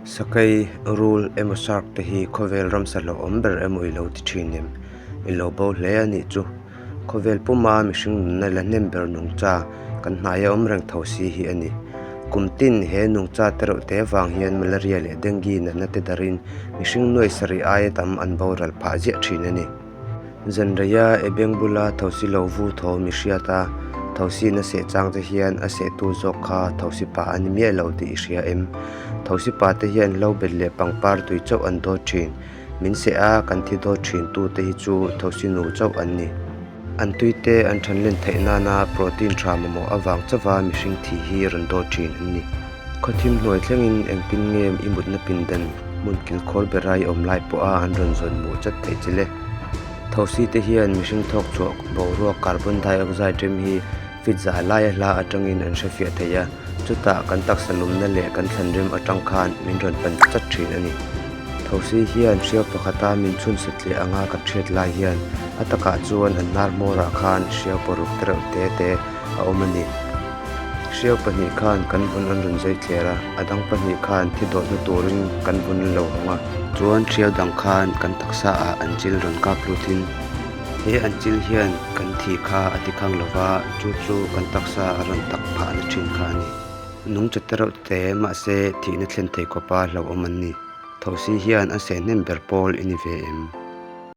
Sakei, rul emaw shark te hi khawvel ramsa hlauhawm ber emaw i lo ti thin em? I lo bo hle a nih chu. Khawvel puma mihring nunna la hnem ber nungcha kan hnaia awm reng tho si hi a ni. Kum tin he nungcha te reuh te vang hian malaria leh dengue natna te darin mihring nuai sarih aia tam an boral phah ziah thin a ni. Zanreia e beng bula thosi lo vu tho mi hriat a, thosi na seh chang te hian a sehtu zawk kha thosi pa a ni miah lo tih i hria em? Thosi pa te hian hlo bet leh pangpar tui chauh an dawt thin. Min seh a, kan thi dawt thin tu te hi chu thosi nu chauh an ni. An tui te an than len theih nana protein tha mamawh avang chauva mihring thi hi rawn dawt thin an ni. Khawthim hnuai thlengin engtin nge i mutna pindan hmun kilkhawr bera i awm lai pawha an rawn zawn hmuh chat theih che le? Thosi te hian mihring thawk chhuah boruak carbon dioxide rem hi fit za laia hla atangin an hrefiah thei a, chutah kan taksa lumna leh kan thlan rem atang khan min rawn pan chat thin a ni. Thosi hian hriau pakhata min chhun satliah anga kan hriat lai hian a takah chuan an hnar hmawrah khan hriau paruk tereuh te te a awm a ni. Hriau pahnih khan kan vun an rawn zai thler a, a dang pahnih khan thi dawtna turin kan vun an lo hawng a. Chuan hriau dang khan kan taksa ah an chil rawn kap lutin he an chil hian kan thi kha a ti khang lova, chu chu kan taksa a rawn tak phahna thin kha a ni. Nungcha te reuh te mahse thihna thlen thei khawpa hlauhawm an ni. Thosi hian a seh hnem ber pawl i ni ve em?